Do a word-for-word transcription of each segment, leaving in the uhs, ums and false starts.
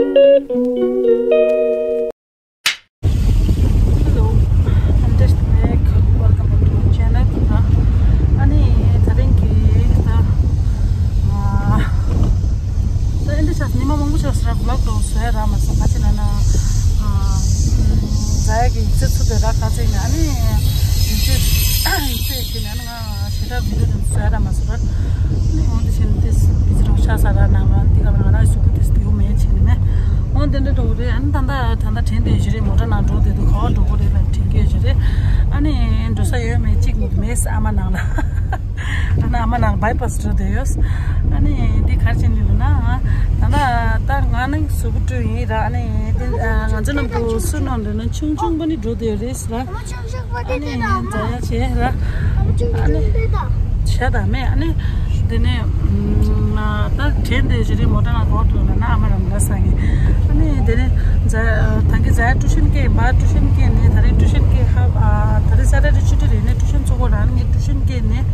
Hello, I'm just back. Welcome back to my channel. ཨ་ནི་ད་རིང་གི་ད་ཨ་ད་ཨེ་འདྲ་ཆགས་ཉི་མ་མང་པོ་ཆགས་སོང་ར། བི་ལོག་ཏུ་བཟོ་ཡ་རག་མ་སོང་། ག་ཅི་ན་ན་ཨ་ཛ་ཡ་གི་ཡིག་ཚད་ཚུད་པའི་ར། ག་ཅི་ན་ཨ་ནི་ཡིག་ཚད་ཡིག་ཚད་ཡིན་ན་ང་ཞེ་དྲག་བི་ཌིའོ་དེ་བཟོ་ཡ་རག་མ་སོང་ར། ཨ་ནི་འོ་དེ་བཞིན་དེ་བི་ཛི་རོགས་ཆགས་ས་ར། ནང་ལ་འདི་ག་ལ་ང་རང་གཟུགས་པོ་དེ་བདེ་པོ་མེད་བྱས་ནས་ནས་འོ་དེ་འདྲ་འགྲོ་གི་རེད། ཨ་ནི་ད་ལྟ་ད་ལྟ་དྲན་བསྡད་ཡོད་རེད། མོ་ཊ་ནང་འགྲོ་བསྡད་འདུག་ག་པར་འགྲོ་གི་རེད་ལབ་དྲན་གྱི་ཡོད་རེད། ཨ་ནི་འགྲོ་ས་ཡོད་མེད་གཅིག་མེད་ཨ་མ་ནང་ལ། ཨ་ནི་ཨ་མ་ནང་བྷའི་པཱས་འགྲོ་བསྡད་ཡོད། ཨ་ནི་འདི་ག་རེ་བྱས་ནས་ལབ་ན། ད་ལྟ་ད་ང་ནི་གཟུགས་པོ་བཀྲུས་ཡིན་ར། ཨ་ནི་དེ་ང་ཚོ་རྣམ་པ་སུ་ནང་འགྲོ་ན་ཆུང་ཆུང་པ་ནི་འགྲོ་བསྡད་ཡོད་རེད་ཟེར་ར། ཨ་ནི་ཛ་ཡ་བྱས་ར། ཨ་ནི་བྱས་ད་མེད། ཨ་ནི་དེ་ནས་ད་དྲན་བསྡད་ཡོད་རེད། མོ་ཊ་ནང་ག་པར་འགྲོ་ལབ་ན་ཨ་མ་རང་ལ་ས་ངེ། ཨ་ནི་དེ་ནས་ཛ་ད་གིན་ཛ་ཡ་ཊུ་ཤན་སྐྱེལ་ཡིན་པ། ཊུ་ཤན་སྐྱེལ་ནས་ད་རེས་ཊུ་ཤན་སྐྱེལ་ཧ། ད་རེས་ས་ཊར་ཌེ་ཆུ་ཊི་རེད། ནས་ཊུ་ཤན་ཚུགས་གོ་རང་ངས་ཊུ་ཤན་སྐྱེལ་ནས།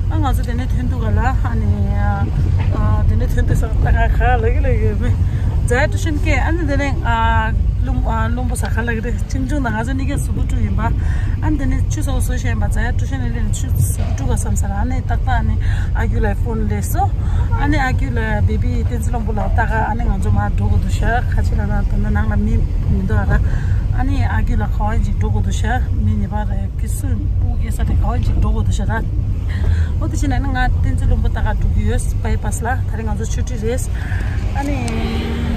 ཨ་ང་ཚོ་དེ་ནས་ཐོན་དུས་ག་ལ། ཨ་ནི་ཨ་དེ་ནས་ཐོན་དུས་ས་ད་ག་ག་ལ་གི་ལ་གི་མི་ཛ་ཡ་ཊུ་ཤན་སྐྱེལ། ཨ་ནི་དེ་ནས་ཨ་བློན་ཨ་བློན་པོ་ས་ག་ལ་གི་རེད། ཆུང་ཆུང་དང་ང་ཚོ་གཉིས་ཀ་གཟུགས་པོ་བཀྲུས་ཡིན་པ། ཨ་ནི་དེ་ནས་ཆུ་ཚོད་བཟོ་བྱས་ཡིན་པ། ཛ་ཡ་ཊུ་ཤན་ནས་སླེབས་ནས་ཆུ་གཟུགས་པོ་བཀྲུ་ག་བསམ་ས་ར། ཨ་ནི་ཏག་ཏག་ཨ་ནི་ཨ་ཁུ་ལ་ཕོན་སླེབས་སོང་། ཨ་ནི་ཨ་ཁུ་ལ་བེ་བི་བསྟན་འཛིན་བློན་པོ་ལགས་ལྟ་ག་ཨ་ནི་ང་ཚོ་མར་འགྲོ་དགོས་འདུག་ཤག་ག་ཅི་ལབ་ན་ད་ནང་ལ་མི་མི་འདུག་ཨ་ར། ཨ་ནི་ཨ་ཁུ་ལ་ག་པར་ཅིག་འགྲོ་དགོས་འདུག་ཤག་མི་ཉེས་པ་རེད། ཁྱི་སུ་སྤུ་གུ་སྐྱེ་ས་དེ་ག་པར་ཅིག་འགྲོ་དགོས་འདུག་ཤག་ར། འོ་དེ་བྱས་ནས་ང་བསྟན་འཛིན་བློན་པོ་ལྟ་ག་འགྲོ་གི་ཡོད། བྷའི་པཱས་ལ། ད་རེས་ང་ཚོ་ཆུ་ཊི་རེད། ཨ་ནི་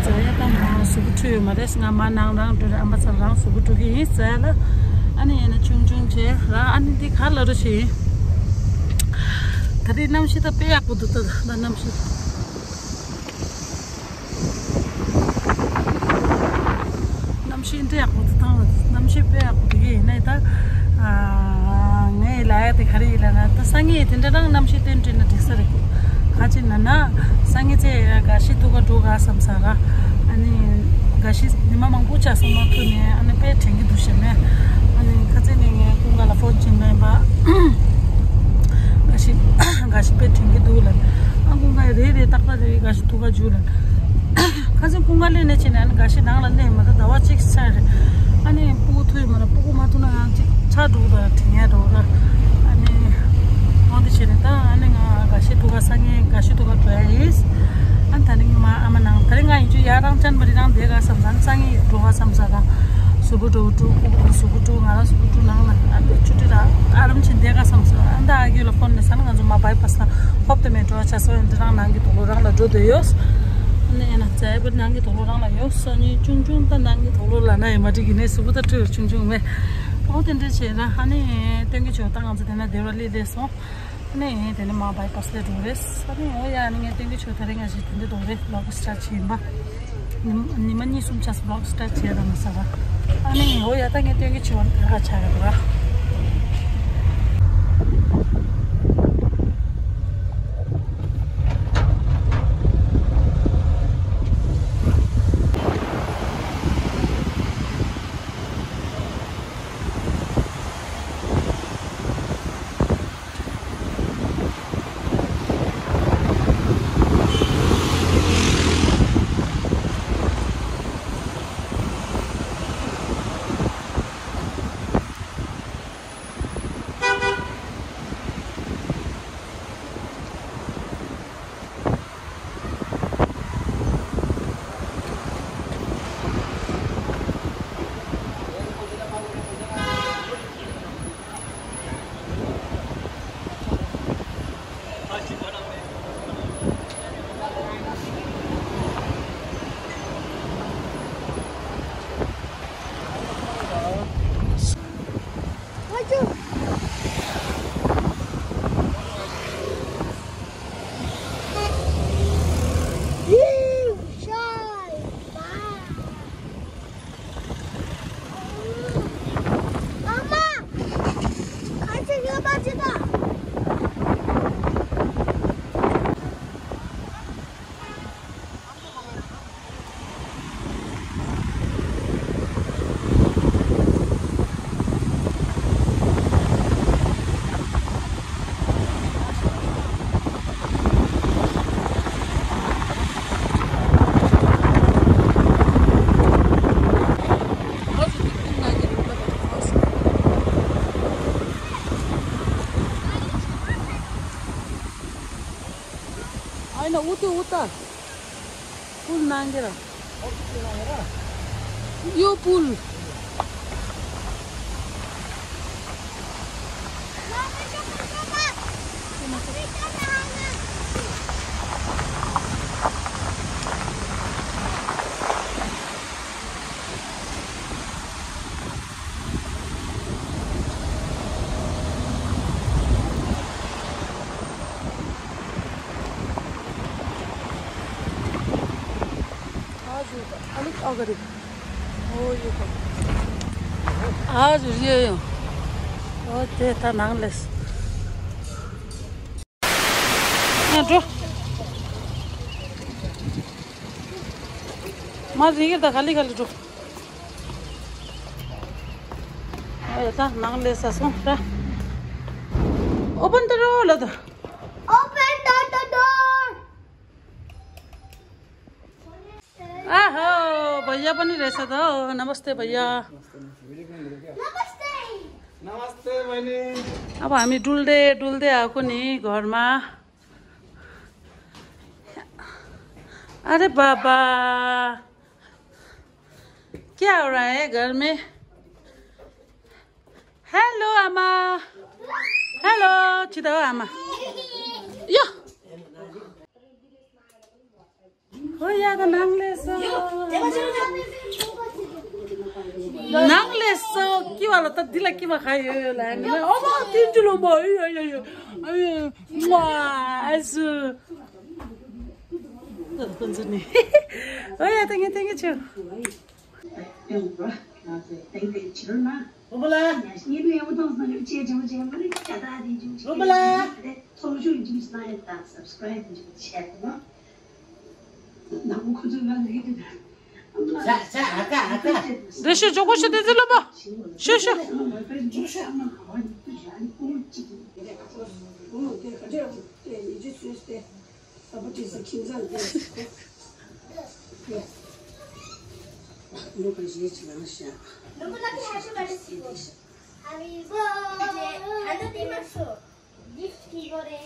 ཛ་ཡ་ད་མ་གཟུགས་པོ་བཀྲུས་ཡོད་མ་རེད། ང་མ་ནང་རང་འགྲོ་རེད། ཨམ་པ་ཚ་རང་གཟུགས་པོ་བཀྲུ་གི་ཡིན་ཟེར་ལ། ཨ་ནི་ཡིན་ན་ཆུང་ཆུང་བྱས་ར། ཨ་ནི་འདི་ག་ལ་རུ་ཞིག་ད་རེས་གནམ་གཤིས་ད་དཔེ་ཡག་པོ་འདུག་ད་ད་གནམ་གཤིས། གནམ་གཤིས་འདྲ་ཡག་པོ་འདུག་དང་། གནམ་གཤིས་དཔེ་ཡག་པོ་འདུག་གི་ཡིན་ནའི་ད། ཨ་ངས་ལབ་ཡ་དེ་ག་རེ་ཡིན་ལབ་ན། ད་སང་ཉིན་དེ་འདྲ་རང་གནམ་གཤིས་སྟོན་བྲིས་ན་འགྲིག་ས་རེད། ག་ཅི་ན་ན་སང་ཉིན་ཚེ་དགའ་ཤི་ཐུག་ག་འགྲོ་ག་བསམ་ས་ར། ཨ་ནི་དགའ་ཤི་ཉི་མ་མང་པོ་ཆགས་སོང་མ་ཐུག་ནས། ཨ་ནི་དཔེ་དྲན་གྱི་འདུག་ཤེས་མེད། ཨ་ནི་ཁ་ཚེ་ནས་ངས་ཀུན་དགའ་ལ་ཕོན་བྱིན་མེད་པ། དགའ་ཤི་དགའ་ཤི་དཔེ་དྲན་གྱི་འདུག་ལབ། ཨ་ཀུན་དགའ་རེད་རེད། ཏག་ཏག་རེད། དགའ་ཤི་ཐུག་ག་འཇུ་ལབ། ཁ་སང་ཀུན་དགའ་སླེབས་ནས་བྱས་ནས། ཨ་ནི་དགའ་ཤི་ནང་ལ་སླེབས་མ་ཐག་ཟླ་བ་གཅིག་ཚར་རེད། ཨ་ནི་སྤུ་གུ་ཐུག་ཡོད་མ་རེད། སྤུ་གུ་མ་ཐུག་ན་ཡང་གཅིག་ཆགས་འགྲོ་གི་རེད། དྲན་ཡ་འགྲོ་གི་རེད། ཨ་ནི་འོ་དེ་བྱས་ནས་ད་ཨ་ནི་ང་དགའ་ཤི་ཐུག་ག་སང་ཉིན་དགའ་ཤི་ཐུག་ག་འགྲོ་ཡ་ཡིན། ཨ་ནི་ད་ནི་ངས་མ་ཨ་མ་ནང་ད་རེས་ང་ཡིན་རྒྱུ་ཡ་རང་ཅན་པ་རི་རང་བསྡད་ག་བསམ་ས། ཨ་ནི་སང་ཉིན་འགྲོ་ག་བསམ་ས་ར། གཟུགས་པོ་འགྲོ་བཀྲུ། སྤུ་གུ་གཟུགས་པོ་འགྲོ། ང་རང་གཟུགས་པོ་འགྲོ་ནང་ལ་ཨ་ནི་ཆུ་ཊི་ར་ཨ་རམ་ཆེན་བསྡད་ག་བསམ་ས། ཨ་ནི་ད་ཨ་ཁུ་ལ་ཕོན་ནས་ས་ན་ང་ཚོ་མ་བྷའི་པཱས་ན་ཧོབ་ཏེ་མེད་འགྲོ་བ་ཆ་སོ་ཡིན། དེ་རང་ནང་གི་དུག་ལོག་རང་ལ་འགྲོ་འདོད་ཡོད། ཨ་ནི་ཡིན་ན་ཛ་ཡ་པ་ནང་གི་དུག་ལོག་རང་ལ་ཡོད། སང་ཉིན་ཆུང་ཆུང་ད་ནང་གི་དུག་ལོག་ལབ་ན་ཡང་མ་འགྲིག་གི་ནས་གཟུགས་པོ་ད་སྤྲོད་ཆུང་ཆུང་མེད། ཨོ་དེ་འདྲ་བྱས་ན་ཨ་ནི་སྟོན་གྱི་ཆོག་ད་ང་ཚོ་དེ་ན་སྡེ་བ་སླེབས་སླེབས་སོང་། ཨ་ནི་དེ་ནས་མ་བྷའི་པཱས་ལ་འགྲོ་རེད། ཨ་ནི་འོ་ཡ། ཨ་ནི་ངས་སྟོན་གྱི་ཆོག་ད་རེས་ང་ཞིག་དེ་འདྲ་འགྲོ་རེད། བི་ལོག་སི་ཊར་ཊི་བྱས་ཡིན་པ། ཉི་མ་ཉི་མ་གཉིས་གསུམ་ཆགས་སོང་། བི་ལོག་སི་ཊར་ཊི་བྱས་ད་མ་ཟ་བ། ཨ་ནི་འོ་ཡ། ད་ངས་སྟོན་གྱི་ཆོག་ད་ག་ཆགས་ཀྱི་འདུག་ར། पुल नांगेरा। यो पुल। हजुर, अलिक अगाडि। हो, यो त। हजुर, यो, यो। हो, त्यता नाङ्लेस। यहाँ ड्रो। म रिगेर त खाली खाली ड्रो। हो, यता नाङ्लेस छ, र। ओपन त रो ल त। Open the, the door. आहो, भैया पनि रहेछ त हौ। नमस्ते भैया। नमस्ते। नमस्ते बहिनी। अब हामी डुल्दै डुल्दै आएको नि घरमा। अरे बाबा, क्या हो रहा है घर में? हेलो आमा। हेलो, छिटो आमा। यो। हो, यहाँ त नाङ्लेस। नाङ्लेस, के वाला त दिला के मा खायो यो लाइन। अब तिन किलो भयो, यो, यो, यो। अयो, मुआ, आजु। त कुन चाहिँ नि? हो, यहाँ त, यहाँ त, यहाँ छु। रोमला। रोमला। रेशो जोको से दे दिलो बा। Show, show. Happy birthday. Gift के को रे?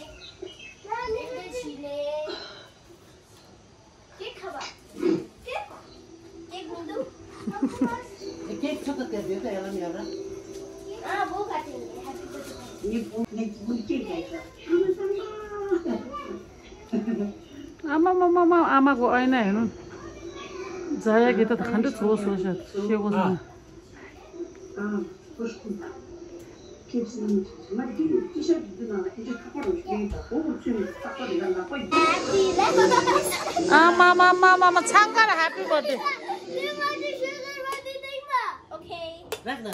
केक खाबा? केक? केक मिल्दु? केक छ त त्यहाँ दे त, यसलाई नि एउटा। अँ, वो काटेंगे, happy birthday। आमामामामा, आमाको ऐना हेर्नु। जाया गीत त खण्ड छोस हो छ, सेको छ। आमामामामा, छाङ्गा र happy birthday। राख्न।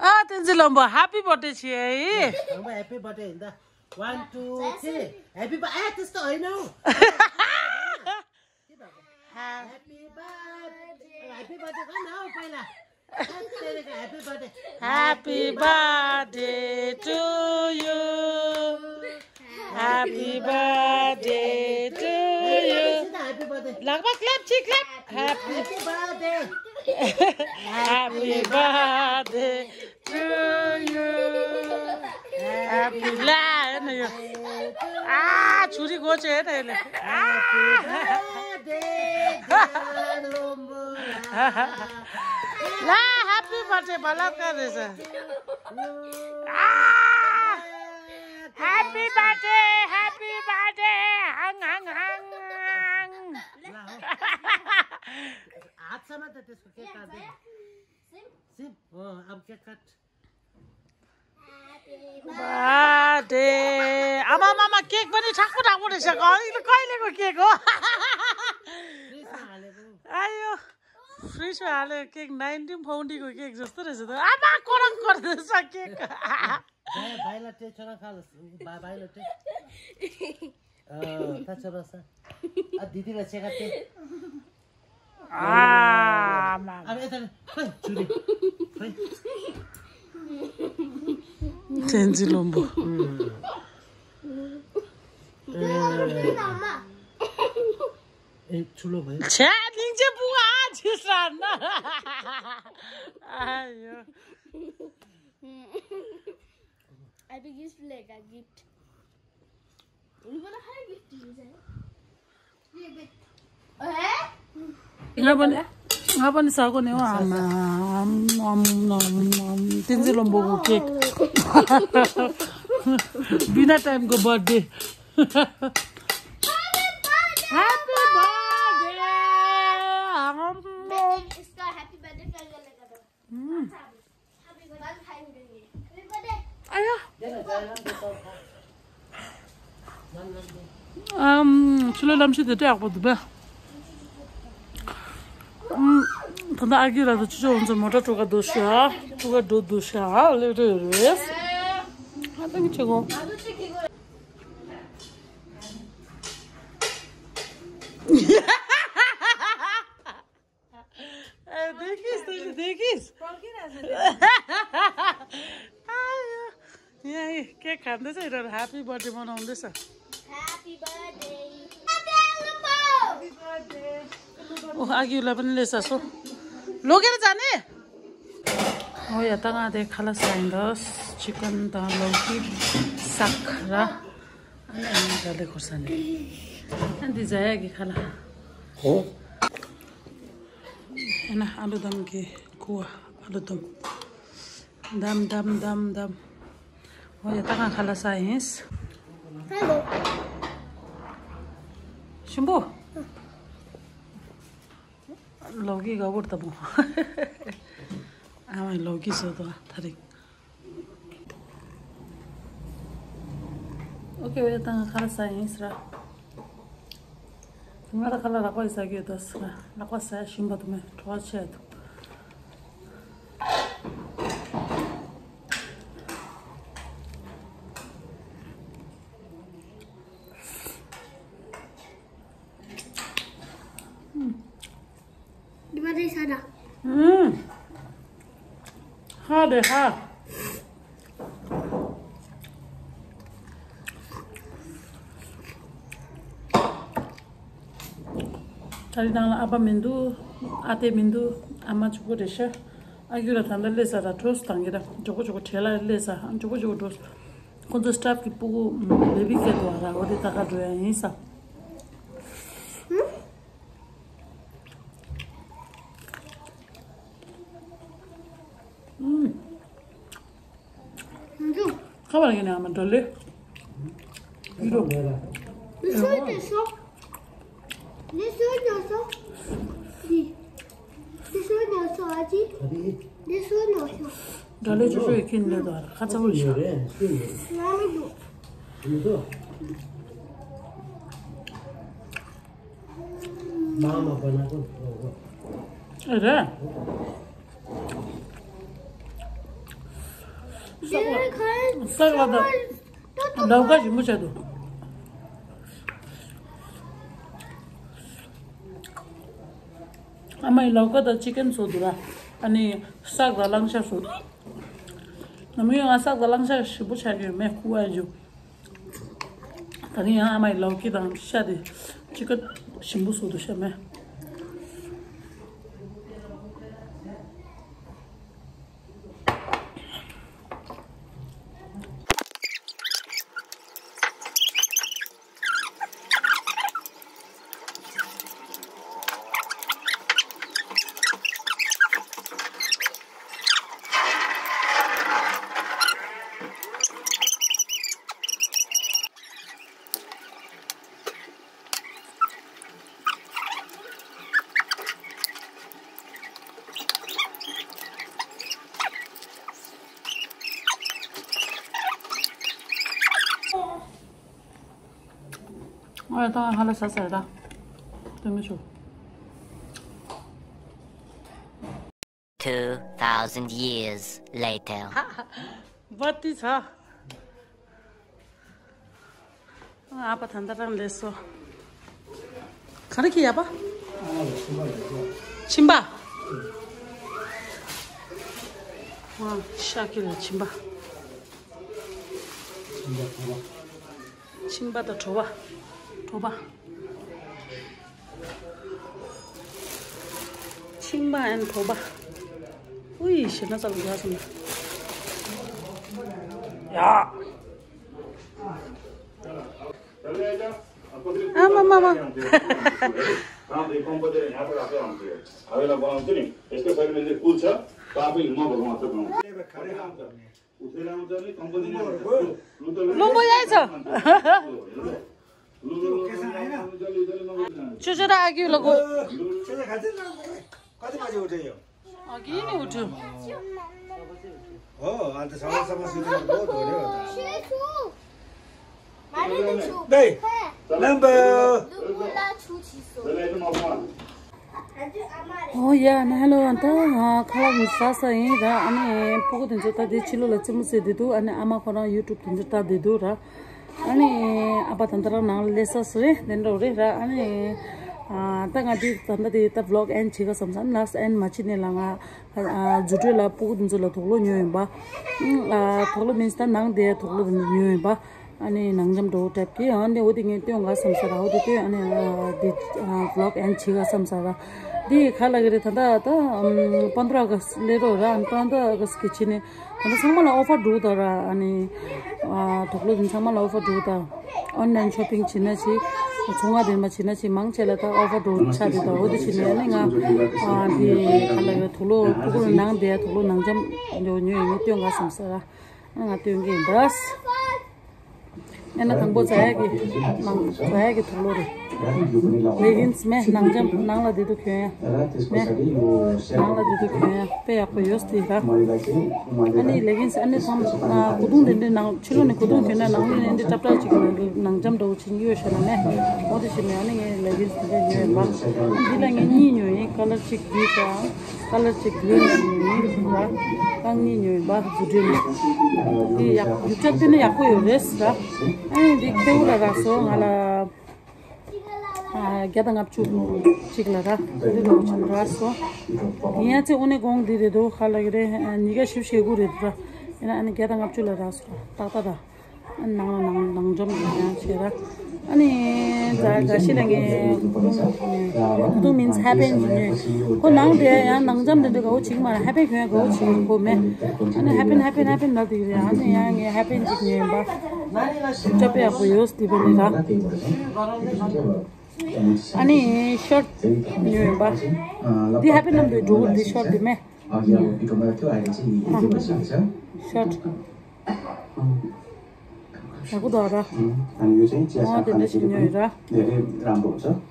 अँ, तेन्जिल लम्बो, happy birthday छ है। छाङ्गा happy birthday हिँड्दा। One, two, three। Happy birthday, ए, त्यस्तो होइन हौ। Happy birthday। Happy birthday गर न हौ पहिला। Happy birthday। Happy birthday to you। Happy birthday to you। Happy birthday। लाग्बा clap, छि clap। Happy birthday। Happy birthday to you। Happy ला हेर्न यो। आ, छुरी गोचे हेर्न यसले। आ। ला, happy birthday बलात्कार रहेछ। आ। Happy birthday, happy birthday। Hang, हाङ, हाङ, हाङ। हातसँग त त्यसको केक काट्दैन। सिम? अँ, अब केक काट। Birthday। आमामामा, केक पनि ठाक्पो ठाक्पो रहेछ। कहिले, कहिलेको केक हो? फ्रिजमा हालेको। आयो। फ्रिजमा हालेको केक nineteen forty को केक जस्तो रहेछ त। आमा, कडक गर्दैछ केक। भाइ, भाइलाई टेस्ट छोरा खा ल। बा-, भाइलाई टेस्ट। अँ, ता छोरा सा। आ, दिदीलाई चेक आते। आमा। अब यता, खोइ, छुरी। खोइ। तेन्जिल लम्बो। ए, ठुलो भयो। छ्या, निङ्जे बुवा, आ, झिस्रान। आयो। Happy gift लेगा, gift। ང་པ་ནི་ང་པ་ནི་ས་གོ་ནས་ཨམ་ཨམ་ཨམ་ཨམ་བསྟན་འཛིན་བློན་པོ་གི་ཀེག་བི་ན་ཊེམ་གི་བར་ཐི་ཌེ། Happy birthday. It's called happy birthday. ཨ་ཡ། ཨམ། ཆུ་ལོ་ལམ་ཤེས་དེ་ཏྲེ་ཡག་པོ་འདུག་པས། ཨམ། ད་ལྟ་ཨ་ཀི་ར་དང་ཆུ་ཆུ་འོང་ཚེ་མོ་ཊ་འགྲོ་ག་འདུག་ཤག་འགྲོ་ག་འགྲོ་འདུག་ཤག་ལེ་རེ་རེ། ཨ་ཏང་གི་ཆེ་གོ། ཨ། བདེ་སྐྱིད་བདེ་སྐྱིད། ཡ་ཡ། ཀེག་ག་འདི་ཚོ་ཡོད་ར། ཧེ་པི་བར་ཐི་ཌེ་མོ་ནང་འདི་ས། Happy birthday. Happy birthday. ཨོ། ཨ་ཀི་ལ་པན་ལེ་ས་སོ། ལོ་ཀེ་ར་ཛ་ནི། ཨོ་ཡ། ད་ང་དེ་ཁ་ལག་ཟ་ཡིན་ད། ཅི་ཀན་དང་ལོ་ཀི་སག་ར། ཨ་ནི་ཨ་ནི་ད་ལེ་ཁོར་ས་ནི། ཨ་འདི་ཟ་ཡ་གི་ཁ་ལག་ཨོ། ཨ་ན་ཨ་ལུ་དམ་གི་ཁུ་བ། ཨ་ལུ་དམ། དམ་དམ་དམ་དམ། ཨོ་ཡ། ད་གང་ཁ་ལག་ཟ་ཡིན། ཧ་ལོ། ཞིམ་པོ། ལོ་ཀི་ག་བོར་ད་པོ། ཨ་མ་ལོ་ཀི་བཟོ་དོ་ཐ་རིག་ཨོ་ཀེ། ཝེ་ད་ང་ཁ་ལག་ཟ་ཡིན་ཟེར། ང་ལ་ཁ་ལག་ལག་པ་ཟ་གི་ཡོད་ད་ཟེར། ལག་པ་ཟ་ཞིམ་པ་འདུག་མེད། བྲོ་བ་ཆེ་འདུག་འདི་མ་རེད་ས་ད། ཧ་རེད་ཧ། ད་རེས་ནང་ལ་ཨ་ཕ་མི་འདུག་ཨ་ཏེ་མི་འདུག་ཨ་མ་གཅིག་པོ་རེད་ཤག་ཨ་ཁུ་ར་ད་ལྟ་སླེབས་ས་ར། གྲོས་སུ་བཏང་གི་ར། མགྱོགས་པོ་མགྱོགས་པོ་གྲལ་ལ་སླེབས་ས། མགྱོགས་པོ་མགྱོགས་པོ་འགྲོ། ཁོང་ཚོ་སི་ཊཕ་གི་སྤུ་གུ་བེ་བི་སྐྱེས་འདུག་ར། འོ་དེ་ད་ག་འགྲོ་ཡ་ཡིན་ས། ཨུམ། ཁ་བར་གྱི་ནང་མ་འགྲོ་ལེ། འགྲོ། འདི་སུའི་ཉོས་སོང་། འདི་སུའི་ཉོས་སོང་། འདི། འདི་སུའི་ཉོས་སོང་ཨ་ཅེ། འདི་སུའི་ཉོས་སོང་། འགྲོ་ལེ། ཆུ་ཆུ་ཡི་ཁྱིམ་ལ་དོ་ཁ་ཚ་བོ་ཞིག་ང་མི་འདུག་མ་མ་པ་ན་ཀོ་ཨེ་རེད། སག་ལ་སག་ལ་ད་ལའུ་ཀ་ཞིམ་པོ་བྱས་འདུག་ཨ་མ་ཡིས་ལའུ་ཀ་དང་ཅི་ཀན་བཟོ་འདུག་ལ། ཨ་ནི་སག་དང་གླང་ཤ་བཟོ་འདུག་ནམ་རྒྱུན་ང་སག་དང་གླང་ཤ་ཞིམ་པོ་བྱ་རྒྱུ་ཡོད་མེད་ཁུ་བ་རྒྱུ། ད་རིང་ཡང་ཨ་མ་ཡི་ལའོ་ཀི་དང་ཤ་དེ་གཅིག་ཀ་ཞིམ་པོ་བཟོ་འདུག་ཤ་མེད། ཨོ་ཡ། ད་ཧ་ལས་ཟ་ཟ་ཡ་ད། སྟོན་མི་ཆོག Two thousand years later. བ་ཏི་ཚ། ཨ་ཕ་ད་ལྟ་རང་སླེབས་སོང་། ག་རེ་ཁྱེར་ཡ་པ། ཕྱིན་པ། ཨ། ཤ་ཁྱེར་ལ་ཕྱིན་པ། ཕྱིན་པ་དང་བྲོ་བ། བྲོ་བ། ཕྱིན་པ་ཨན་བྲོ་བ། ཨུའི་ཞེ་ན་ཙག་འདུག་སོང་། ཡ། ཨ་མ་མ་མ། བློན་པོ་ཡ་ཚ། ཆུ་ཆུ་ར་ཨ་ཁུ་ལ་གོ། ཨ་ཁུ་ནི་འུ་ཐུ། ཨོ། ཨ་ད་ས་བ་ས་བ་སུ་དེ་ལ་གོ་དོ་རེ་བ་ད། ལེམ་པ། ཨོ་ཡ་ན་ཧེ་ལོ། ཨ་ད་ང་ཁ་ལག་ཟ་ས་ཡིན་ར། ཨ་ནི་སྤུ་གུ་དེ་ཚོ་ད་དེ་ཕྱི་ལོགས་ལ་རྩེད་མོ་རྩེ་བསྡད་འདུག་ཨ་ནི་ཨ་མ་ཁོ་རང་ཡུ་ཊུབ་དེ་ཚོ་ལྟ་བསྡད་འདུག་ར། ཨ་ནི་ཨ་ཕ་ད་ལྟ་རང་ནང་ལ་སླེབས་ས་སུ་རེད། དེ་འདྲ་རེད་ར། ཨ་ནི་ཨ་ད་ང་དེ་ད་ལྟ་དེ་ད་བི་ལོག་ཨེན་བྱེད་ག་བསམ་ས། ཨ་ནི་ལགས་ཨེན་མ་བྱེད་ནས་ལ་ང་ཨ་རྫུ་འཕྲུལ་ལ་སྤུ་གུ་དེ་ཚོ་ལ་དུག་ལོག་ཉོས་ཡིན་པ། ཨ་དུག་ལོག་མིན་ད་ནང་དེ་དུག་ལོག་དེ་ཉོས་ཡིན་པ། ཨ་ནི་ནང་འཇམ་འགྲོ་གྲབས་ཀྱི་ཨ་ནི་འོ་དེ་ངས་སྟོན་ག་བསམ་ས་ར། འོ་དེ་སྟོན། ཨ་ནི་ཨ་དེ་ཨ་བི་ལོག་ཨེན་བྱེད་ག་བསམ་ས་ར། དེ་ག་ལ་གི་རེད། ད་ད་ད་ཨམ་པན་དྲ་ཨ་གསྟ་སླེབས་རོགས་ར། ཨ་ནི་པན་དྲ་ཨ་གསྟ་གི་ཕྱི་ནས་ད་ལྟ་ཚང་མ་ལ་ཨོ་ཕར་འགྲོ་ད་ར། ཨ་ནི་ཨ་དུག་ལོག་དེ་ཚང་མ་ལ་ཨོ་ཕར་འགྲོ་ད། ཨོན་ལན་ཤོ་པིང་བྱེད་ན་བྱེད། ཚོང་ཁང་དེ་མ་བྱེད་ན་བྱེད། མང་ཆེ་ལ་ད་ཨོ་ཕར་འགྲོ་ཆགས་དེ་ད། འོ་དེ་བྱེད་ནས་ཨ་ནི་ང་ཨ་དེ་ག་ལ་ཡོད། དུག་ལོག་སྤུ་གུ་ནང་དེ་དུག་ལོག་ནང་འཇམ་ཉོ་ཉོ་ཡིན་ནས་སྟོན་ག་བསམ་ས་ར། ཨ་ང་སྟོན་གི་ཡིན་ད། ཨ་ནི་དང་པོ་ཛ་ཡ་གི་ནང་ཛ་ཡ་གི་དུག་ལོག་རེད། ལེ་གིན་སི་མེད། ནང་འཇམ་ནང་ལ་བསྡད་འདུག་གྱོན་ཡ་མེད། ནང་ལ་བསྡད་འདུག་གྱོན་ཡ་དཔེ་ཡག་པོ་ཡོད་དེ་ར། ཨ་ནི་ལེ་གིན་སི་ཨ་ནི་ཚང་མ་གོས་ཐུང་དེ་འདྲའི་ནང་ཕྱི་ལོགས་ནས་གོས་ཐུང་གྱོན་ན་ནང་ལོགས་ནས་འདི་ཀྲབ་ཀྲབ་ཅིག་ནང་འཇམ་འདྲ་བོ་བྱིན་གྱི་ཡོད་ཤག་ན་མེད། འོ་དེ་བྱས་ནས་ཨ་ནི་ངས་ལེ་གིན་སི་དེ་འདྲ་ཉོས་ཡིན་པ། འདི་ལ་ངས་གཉིས་ཉོས་ཡིན། ཀ་ལར་གཅིག་འདི་དང་། ཀ་ལར་གཅིག་གི་ཡོད་ནས་ཡིན་ར། རྐང་གཉིས་ཉོས་ཡིན་པ། རྫུ་འཕྲུལ་ནས། འདི་ཡག་རྒྱུ་ཆ་བལྟས་ན་ཡག་པོ་ཡོད་རེད་ཟེར་ར། ཨ་ནི་འདི་ཁེའུ་ལ་རག་སོང་། ང་ལ་ཨ་བརྒྱ་དང་ལྔ་བཅུ་གཅིག་ལ་ར། འདི་ལོ་ཆུང་རག་སོང་། ཡིན་ཡང་ཚེ་དངོས་གནས་གོང་འདི་རེད་འདུག་ག་ལ་གི་རེད། ཉིས་བརྒྱ་བཞི་བཅུ་ཞེ་དགུ་རེད་འདུག་ར། ཡིན་ན་ཨ་ནི་བརྒྱ་དང་ལྔ་བཅུ་ལ་རག་སོང་ཏག་ཏག་ར། ནང་ལ་ནང་ནང་འཇམ་ཡང་བྱེད་ར། ཨ་ནི་ཛ་ཛ་ཤི་ལ་ངའི་ཁུ་ཐུང་ཁུ་ཐུང་མིན་ཧ་པན་ཇི་ཉོས། ཁོ་ནང་དེ་ཡང་ནང་འཇམ་དེ་འདྲ་དགའ་བོ་བྱེད་ཀྱི་མ་རེད། ཧ་པན་གྱོན་ཡང་དགའ་བོ་བྱེད་ཀྱི་ཁོ་མེད། ཨ་ནི་ཧ་པན་ཧ་པན་ཧ་པན་ལབ་དེ་རེད། ཨ་ནི་ཡང་ངས་ཧ་པན་ཅིག་ཉོས་ཡིན་པ། ཅོ་པེ་ཡག་པོ་ཡོད་དེ་བ་ནི་ར། ཨ་ནི་ཤོར་ཊི་ཉོས་ཡིན་པ། འདི་ཧ་པན་ནམ་དུ་འགྲོ་གི་འདི་ཤོར་ཊི་དེ་མེད། ཤོར་ཊི། ཡག་པོ་འདུག་ར། ཨོ་དེ་འདྲ་ཞིག་ཉོས་ར།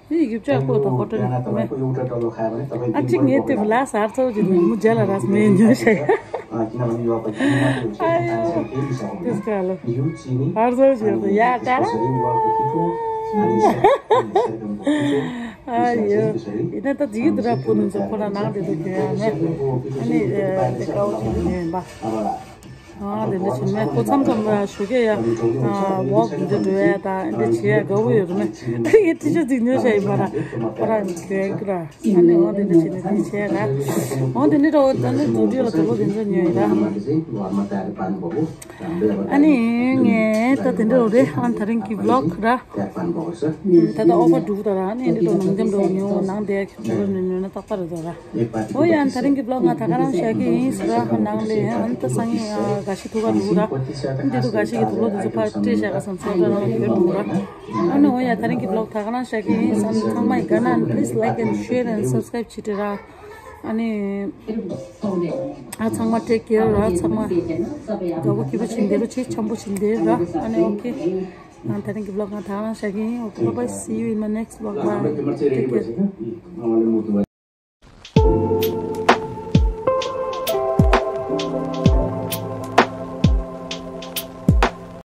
དེ་ཡིག་ཆ་ཡག་པོ་འདུག་ཧོ་ཊེལ་མེད། ཨ་ཅིག་ངས་དེ་ལ་ས་ཧར་ཚོ་ཅིག་མི་མོ་རྒྱ་ལ་ར་སྨན་ཉོས་ཤག་ཨ་ཡོ། དེ་སྐལ་ལ་ཧར་ཚོ་ཅིག་ཡ་ད་ར། ཨ་ཡོ། ཡིན་ན་ད་ཅིག་དེ་ར་ཕུ་ནུ་ཚོ་ཁོ་ར་ནང་དེ་ཚོ་གྱོན་ཡ་མེད། ཨ་ནི་དེ་དཀའ་བོ་ཅིག་ཉོས་ཡིན་པ། ཨ་དེ་འདྲ་བྱས་ནས་ཁོ་མཚམས་མཚམས་ལ་ཞོགས་ཀས་ཡ་ཝོག་འདི་འགྲོ་ཡ་དང་འདི་བྱེད་ཡ་དགའ་བོ་ཡོད་རེད་མེད། ད་ངས་ཊི་ཤར་ཅིག་ཉོས་བཞག་ཡིན་པ་ར། ཁོ་རང་གྱོན་གི་ར། ཨ་ནི་འོ་དེ་འདྲ་བྱས་ནས་འདི་བྱས་ར། འོ་དེ་འདྲ་འོ་ད་ནི་རྫུ་འཕྲུལ་ལ་དེ་ལོ་དེ་འདྲ་ཉོས་ཡིན་ར། ཨ་ནི་ངས་ད་དེ་འདྲ་རེད། ཨ་ད་རིང་གི་ཝི་ལོག་ར། ད་ལྟ་ཨོ་ཕར་འགྲོ་གི་འདུག་ར། ཨ་ནི་འདི་ལོ་ནང་འཇམ་འགྲོ་ཉོ་ནང་དེ་ཁྱོད་ཉོ་ན་ཏག་ཏག་རེད་འདུག་ར། ཨོ་ཡ། ཨ་ད་རིང་གི་ཝི་ལོག་ང་ད་ག་རང་བཞག་གི་ཡིན་ཟེར་ར། ནང་ལས་ཨ་ནི་ད་སང་ཉིན་ཨ་དགའ་ཤོས་ཐུག་ག་འགྲོ་གི་ར། ཨ་ནི་དེ་དུས་དགའ་ཤོས་ཀྱི་དུག་ལོག་དེ་ཚོ་ཕར་སྤྲད་བཞག་ག་བསམ་ཚོད་ད་རང་ལ་ཁྱོད་འགྲོ་གི་ར། ཨ་ནི་ཨོ་ཡ། ད་རིང་གི་ཝི་ལོག་ད་ག་རང་བཞག་གི་ཡིན་ཟེར། ཨ་ནི་ཚང་མ་ཡི་དགའ་ན་ཨ་ནི་please like and share and subscribe བྱེད་དྲ་ར། ཨ་ནི་ཨ་ཚང་མ་take care ར། ཚང་མ་དགའ་པོ་སྐྱིད་པོ་བྱེད་བསྡད་རོགས་བྱེད། འཆམ་པོ་བྱེད་བསྡད་ར། ཨ་ནི་ཨོ་ཁེ། ང་ད་རིང་གི་ཝི་ལོག་ང་ད་ག་རང་བཞག་གི་ཡིན། Okay, bye bye, see you in my next vlog. Bye, take care.